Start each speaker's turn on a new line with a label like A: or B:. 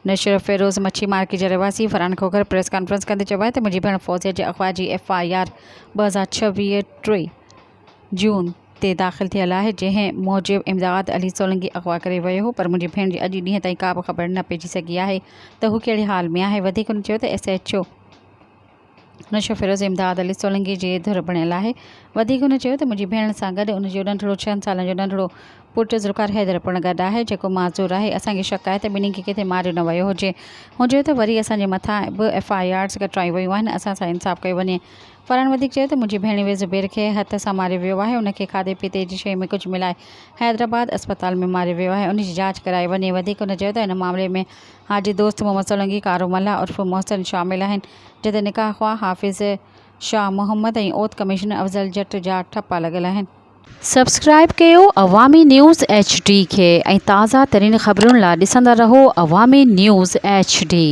A: نوشهروفيروز مڇي مارڪيٽ جا رهواسي فرحان کوکر پريس ڪانفرنس ڪندي چيو آهي ته منهنجي ڀيڻ فوزيه جي اغوا جي ايف I R 2026 ٽي جون تي داخل ٿيل آهي جنهن موجب امداد علي سولنگي اغوا ڪري ويو هو پر منهنجي ڀيڻ جي اڄ ڏينهن تائين ڪا به خبر نه پئجي سگهي آهي ته هو ڪهڙي حال ۾ آهي وڌيڪ هن چيو ته S H O Naushahro Feroze Imdad Ali Solangi جي ڌر بڻيل آهي. وڌيڪ هن چيو ته منهنجي ڀيڻ سان گڏ ان جو ننڍڙو ڇهن سالن جو ننڍڙو پٽ ذوالفقار حيدر پڻ گڏ آهي جيڪو معذور آهي اسان کي شڪ آهي ته ٻنهي کي ڪٿي ماريو نه ويو هجي. هن چيو ته وري اسان جي مٿان به ايف I آرز ڪٽرايون ويون آهن اسان سان انصاف ڪيو وڃي. فرحان وڌيڪ چيو ته منهنجي ڀيڻيوي زبير کي هٿ سان ماريو ويو آهي ان کي کاڌي پيتي جي شيء ۾ ڪجهه ملائي حيدرآباد اسپتال ۾ ماريو ويو آهي ان جي جاچ ڪرائي وڃي. وڌيڪ هن چيو ته ان معاملي ۾ حاجي دوست محمد سولنگي، ڪارو ملاح عرف محسن شامل آهن، جتي نڪاح خواهه حافظ شاهه محمد ۽ اوٿ ڪمشنر افضل جٽ جا ٺپا لڳل آهن.
B: سبسڪرائيب ڪيو عوامي نيوز ايڇ ڊي کي ۽ تازه ترين خبرن لا ڏسندا رهو عوامي نيوز ايڇ ڊي.